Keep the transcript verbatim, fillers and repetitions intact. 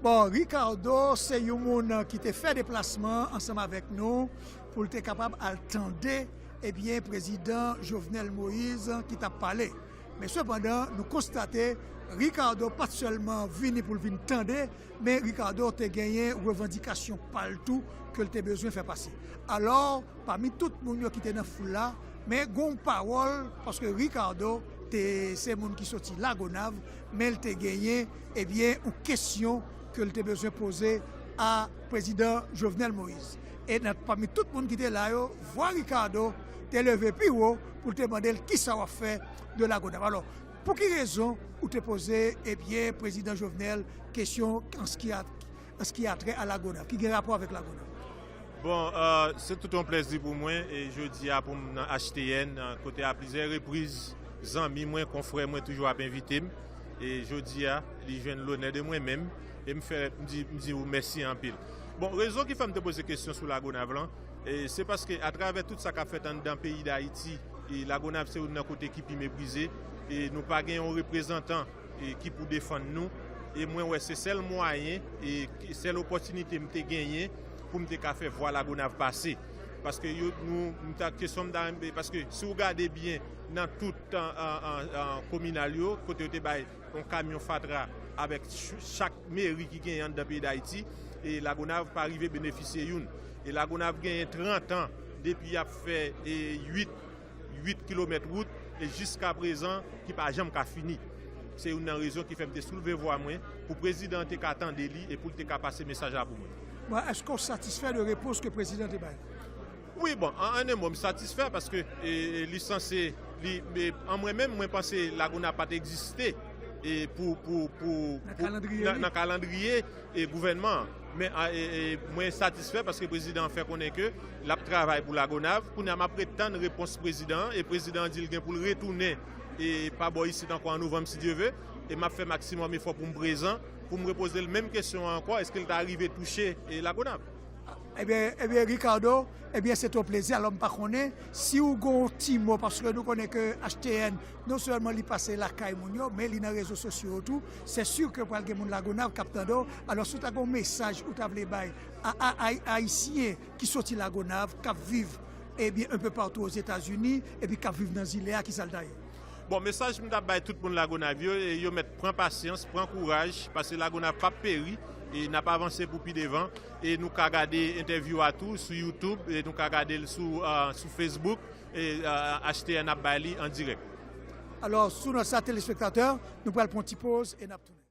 Bon, Ricardo se yon moun ki te fè deplasman ansanm avèk nou pou l te kapab al tande, ebyen, prezidan Jovenel Moïse ki t ap pale. Men sepandan, nou konstate Ricardo pa t sèlman vini pou l vin tande, men Ricardo te genyen revandikasyon pa l tou ke l te bezwen fè pase. Alò, pami tout moun yo ki te nan foul la, men gon pawòl, paske Ricardo te se moun ki soti Lagonav, men l te genyen, ebyen, yon kesyon ke l te bezwen poze a prezidan Jovenel Moïse. E nan, pami tout moun ki te la yo, vwa Ricardo te leve pi wo pou l te mande l kisa w ap fè de Lagonav. Alò, pou ki rezon ou te poze, ebyen, prezidan Jovenel kesyon an s ki a, an s ki a trè a Lagonav, ki gen rapò avèk Lagonav? Bon, euh, se tout yon plèzi pou mwen e jodi a pou m nan H T N, euh, kote a plizyè repriz zanmi mwen, konfrè mwen toujou ap envite m. E jodi a, li jwenn lonè de mwen menm e m fè m di, m di ou mèsi anpil. Bon, rezon ki fè m te poze kesyon sou Lagonav lan, e se paske atravè tout sa k ap fèt anndan peyi Dayiti, e Lagonav se youn nan kote ki pi meprize e nou pa gen yon reprezantan e ki pou defann nou. E mwen wè se sèl mwayen e sèl opòtinite m te genyen pou m te ka fè vwa Lagonav pase. Paske yo, nou, m ta kesyon m ta renmen, paske si w gade byen nan tout an, an, an, an kominal yo, kote yo te bay yon kamyon fatra avèk ch- chak meri ki genyen anndan peyi Dayiti, e Lagonav pa rive benefisye youn. E Lagonav genyen trant an depi y ap fè e uit, uit kilomèt wout, e jiska prezan ki pa janm ka fini. Se youn nan rezon ki fè m te soulve vwa mwen pou prezidan an te ka tande li e pou l te ka pase mesaj la pou mwen. Bon, èske w satisfè de repons ke prezidan te bay? Wi, bon, an, an en mo, m satisfè paske e, e, li sanse, li, e, an mwen menm, mwen panse Lagonav pa t egziste e pou, pou, pou, Nan pou- kalandriye nan, li. Nan kalandriye e gouvènman an. Men a, e, e, mwen satisfè paske prezidan an fè konnen ke l ap travay pou Lagonav. Kounye a m ap ret tann repons prezidan an e prezidan an di l gen pou l retounen e pa bò isit ankò an novanm si Dye ve. E m ap fè maksimòm efò pou m prezan, pou m repoze l menm kesyon an ankò, èske l ta rive touche e Lagonav? Ebyen, ebyen, Ricardo, ebyen, se yon plezi. Alò, m pa konnen si w gon ti mo, paske nou konnen ke H T N, non sèlman li pase lakay moun yo, men li nan rezo sosyo yo tou. Se si ke pral gen moun Lagonav k ap tande w. Alò, si w ta gon mesaj ou ta vle bay a, a, a Ayisyen ki soti Lagonav, k ap viv, ebyen, un peu partout aux États-Unis, epi k ap viv nan zile a, ki sa l ta ye? Bon, mesaj m t ap bay tout moun Lagonav yo, e yo mèt pran pasyans, pran kouraj, paske Lagonav p ap peri, e n ap avanse pou pi devan. E nou ka gade entèvyou a tou sou YouTube, e nou ka gade l sou, ah, sou Facebook, e ah, H T N ap bay li an dirèk. Alò, sou nòt sa, telespektatè, nou pral pran ti poz e n ap tounen.